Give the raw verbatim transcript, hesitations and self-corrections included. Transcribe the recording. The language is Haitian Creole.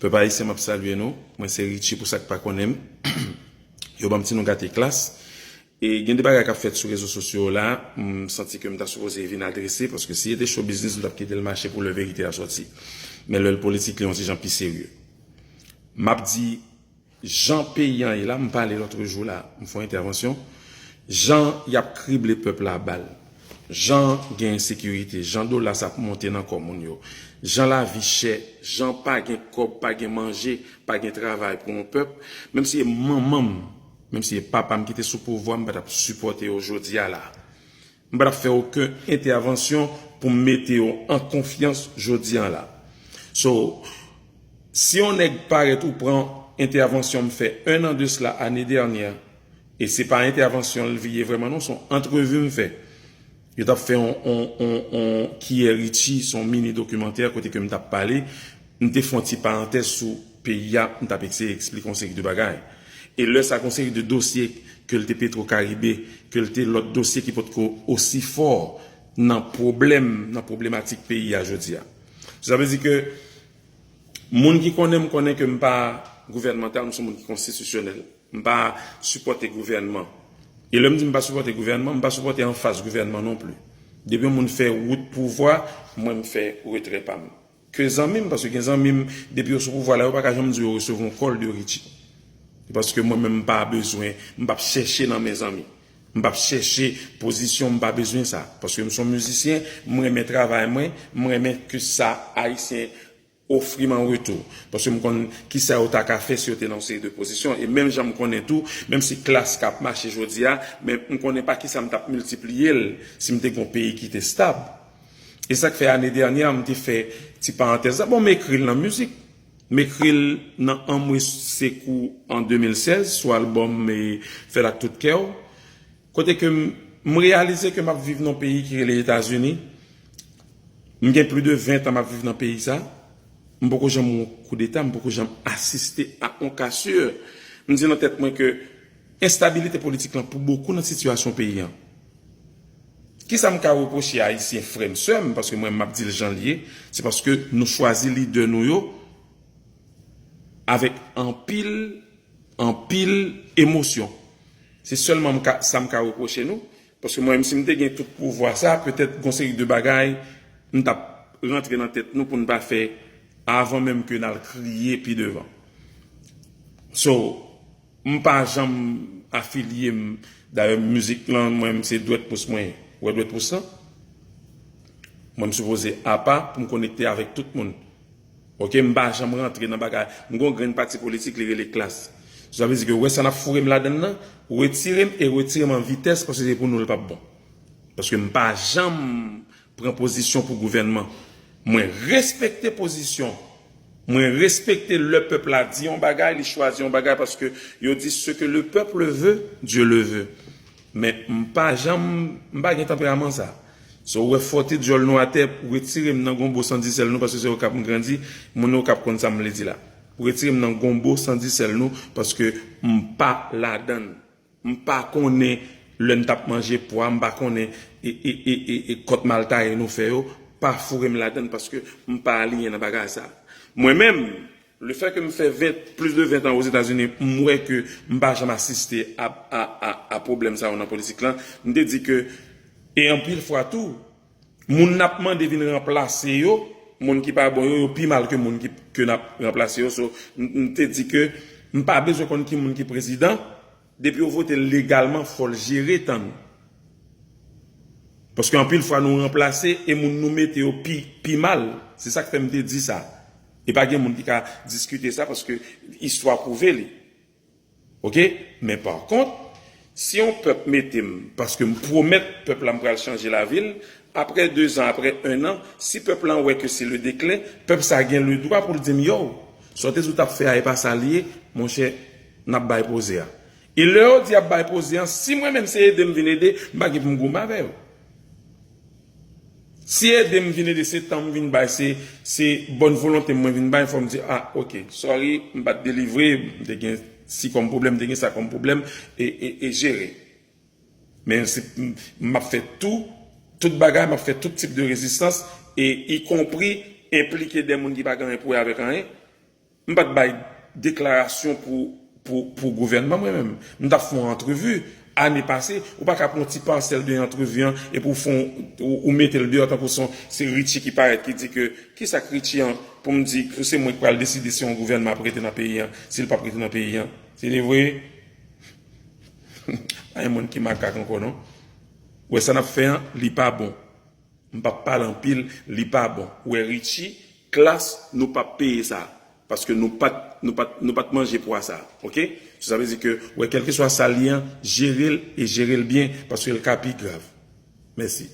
Pèp ayisyen, m ap salye nou. Mwen se Richie pou sa k pa konnen m. Yo ban m ti non Gate Klas. E gen de bagay k ap fèt sou rezo sosyo yo la, m santi ke m ta sipoze vin adrese, paske si se te show business, m t ap kite l mache pou lè verite a sòti. Men lè l politik, li yon ti jan pi serye. M ap di, jan peyi an ye la, m pale lòt jou la, m fè yon entèvansyon, jan y ap krible pèp la bal, jan gen ensekirite, jan dola sa ap monte nan kò moun yo, jan lavi chè, jan pa gen kòb, pa gen manje, pa gen travay pou yon pèp, menm si e manman m, menm si e papa m ki te sou pouvwa, m pa t ap sipòte yo jodi a la. M pa t ap fè okenn entèvansyon pou m mete yo an konfyans jodi a la. So, si yon nèg parèt ou pran entèvansyon m fè un an de cela, ane dènyè, e se pa entèvansyon l vye vrèman non, se yon antrevi m fè. Yo t ap fè yon, yon, yon, yon Kiyè Richie, se yon mini dokimantè kote ke m t ap pale. M te fè yon ti parantèz sou peyi a, m t ap eseye eksplike yon seri de bagay. E lè sa, gen yon seri de dosye ke l te Petro Caribe, ke l te lòt dosye ki potko osi fò nan pwoblèm, nan pwoblematik peyi a jodi a. Sa vle di ke moun ki konnen m konnen ke m pa gouvènmantal, m se yon moun ki konstitisyonèl. M pa sipòte gouvènman. E lè m di m pa sipòte gouvènman, m pa sipòte anfas gouvènman non pli. Depi yon moun fè wout pouvwa, mwen m fè retrè pa m. Ke zanmi m, paske gen zanmi m, depi yo sou pouvwa la, yo pa ka janm di yo resevwa yon kòl de Richie. Se paske mwen menm m pa bezwen, m p ap chèche nan men zanmi. M p ap chèche pozisyon, m pa bezwen sa. Paske m se yon mizisyen, m renmen travay mwen, m renmen ke sa Ayisyen ofri m an retou. Paske m konn kisa yo ta ka fè si yo te nan yon seri de pozisyon. E menm jan m konnen tou, menm si klas k ap mache jodi a, men m konnen pa kisa m t ap miltipliye l si m te gen yon peyi ki te stab. E sa k fè ane dènyè a, m te fè ti parantèz la. Bon, m ekri l nan mizik. M ekri l nan Anmwe Sekou an de mil sèz, sou albòm e Fè l ak tout kè w. Kote ke m, m reyalize ke m ap viv nan yon peyi ki rele Etazini. M gen plis de ven tan m ap viv nan peyi sa. M poko janm wè yon koudeta, m poko janm asiste a yon ka sir. M di nan tèt mwen ke enstabilite politik lan pou bokou nan sitiyasyon peyi an. Kisa m ka repwoche Ayisyen, frè m, sè m, paske mwen m ap di l jan l ye, se paske nou chwazi lidè nou yo avèk anpil, anpil emosyon. Se sèlman m ka, sa m ka repwoche nou, paske mwen menm si m te gen tout pouvwa sa, petèt gon seri de bagay m t ap rantre nan tèt nou pou n pa fè avan menm ke n al kriye pi devan. So, m pa janm afilye m. Dayè, mizik lan, mwen, se dwèt pous mwen ye. Ou wè dwèt pous lan? Mwen, m sipoze apa pou m konekte avèk tout moun. Oke, m pa janm rantre nan bagay. M gon grenn pati politik, li rele klas. Sa vle di ke, ou wè sa n ap foure m ladann nan, retire m e retire m an vitès, paske se pou nou l p ap bon. Paske m pa janm pran pozisyon pou gouvènman. Mwen respekte pozisyon. Mwen respekte lè pèp la di yon bagay, li chwazi yon bagay, paske yo di ce que le peuple veut, Dieu le veut. Men m pa janm, m pa gen tanperaman sa. So, ou wè fòte dyòl nou atè, retire m nan gonbo san disèl nou, paske se Okap m grandi, moun Okap konn sa m vle di la. Retire m nan gonbo san disèl nou, paske m pa ladann. M pa konnen lè n t ap manje pwa, m pa konnen e, e, e, e, e kòt mal taye nou fè yo, pa foure m ladann paske m pa aliyen nan bagay sa. Mwen menm, lefètke m fè ven, plis de ven tan Ozetazini, m wè ke m pa janm asiste a, a, a, a pwoblèm sa yo nan politik lan, m te di ke, e anpil fwa tou, moun n ap mande vin ranplase yo, moun ki pa bon yo, yo pi mal ke moun ki, ke n ap ranplase yo. So, m, m te di ke m pa bezwen konn ki moun ki prezidan, depi yo vote l legalman, fò l jere tan nou. Paske anpil fwa nou ranplase e moun nou mete yo pi, pi mal. Se sa k fè m te di sa. E pa gen moun ki ka diskite sa paske istwa pwouve li. Oke? Men pa kont, si yon pèp mete m, paske m pwomèt pèp la m pral chanje lavi l, apre dezan, apre ennan, si pèp lan wè ke se le deklen, pèp sa gen le dwa pou l di m, yow, sa w te di w t ap fè a, e pa sa l ye, monchè, n ap bay poze a. E lè yo di y ap bay poze an, si mwen menm se ede m vin ede, m pa gen pou m goumen avè yo. Si ede m vin ede, se tan m vin bay, se, se bòn volonte m mwen vin bay, fò m di, a, oke, sorry, m pa t delivre, m te gen si kòm pwoblèm, m te gen sa kòm pwoblèm, e, e, e jere. Men se, m, m ap fè tou, tout bagay, m ap fè tout tip de rezistans, e ikonpri enplike de moun ki pa gen anyen pou wè avèk anyen. M pa t bay deklarasyon pou, pou, pou gouvènman mwen menm. M t ap fè yon antrevi. Ane pase, ou pa ka pran yon ti pasèl de antrevi an epi ou fè yon, ou, ou mete l deyò tankou se, se Richie ki parèt ki di ke, kisa k Richie an pou m di ke se mwen ki pral deside si yon gouvènman ap rete nan peyi an, si l p ap rete nan peyi an. Se te vre? Pa gen moun ki makak ankò non. Ou wè sa n ap fè an, li pa bon. M p ap pale anpil, li pa bon. Ou wè Richie, Klass, nou p ap peye sa. Paske nou pa t, nou pa t, nou pa t manje pwa sa. Oke? So, sa vle di ke, ou wè, kèlkeswa sa l ye an, jere l e jere l byen, paske l ka pi grav. Mèsi.